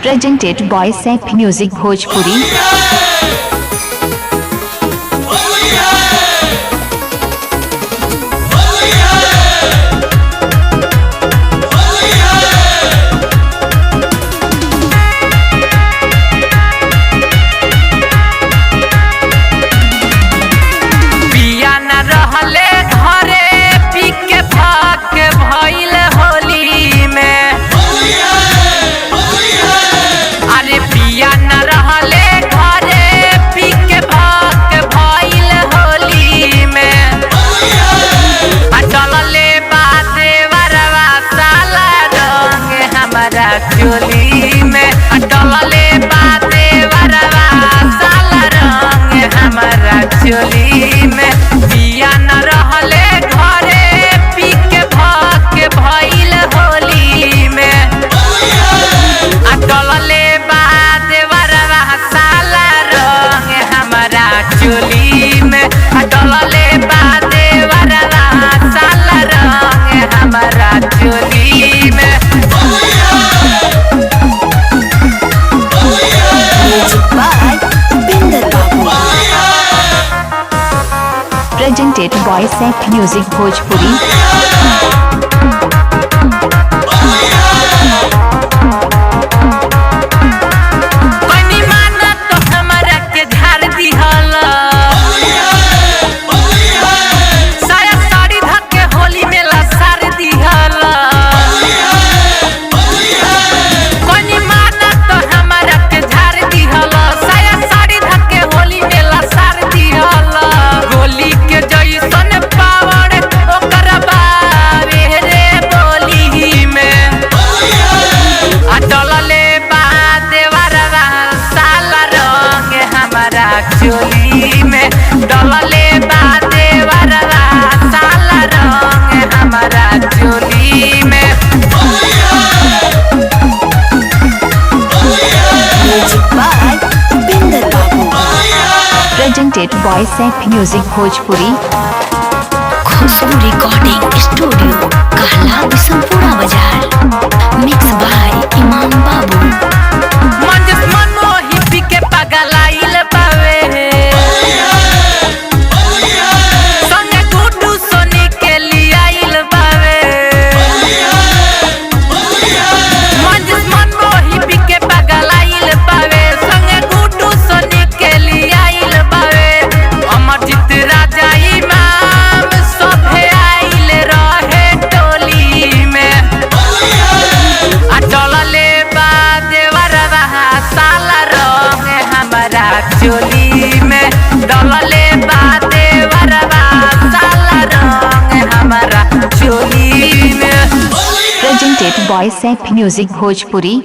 Presented by Saif Music Bhojpuri. पिया न रहले घरे पी के भाग के भइल होली में। अरे पिया न रहले घरे पी के भाग के भइल होली में। आ चलले बाते वरवा साला रंग हमारा चोली में। आ चलले बाते वरवा साला रंग हमारा चोली में। पिया न रहले घरे पी के भाग के भइल होली में। आ चलले बात वरवा साला रंग हमारा चोली में। आ चलले बात वरवा साला रंग हमारा चोली में। Music by Upinder Babu. Presented by Saif Music Bhojpuri. कनी माना तो हमरा के झाड़ दिहल। साया साड़ी धक के होली में लसार दिहल। कनी माना तो हमरा के झाड़ दिहल। साया साड़ी धक के होली में लसार दिहल। गोली के जैसन पावर ओकर बावे रे बोली में। आ चलले बाते वरवा साला रंग हमारा चोली में। डलले बाते वरवा साला रंग हमारा चोली में। Music by Upinder Babu. Presented by Saif Music Bhojpuri. Khushboo recording studio, कहला बिशनपुरा बाजार। मिक्स बाय इमाम बाबू। मंजस मनोही पी के पगलाइल बावे। संगे गुड्डू सोनी के लियाइल बावे। मंजस मनोही पी के पगलाइल बावे। संगे गुड्डू सोनी के लियाइल बावे। अमरजीत राजा इमाम सभे आइल रहे टोली में। आ चलले बादे वरवा साला रंग हमारा चोली में। डलले बादे वरवा साला रंग हमारा चोली में। Presented by Saif Music Bhojpuri.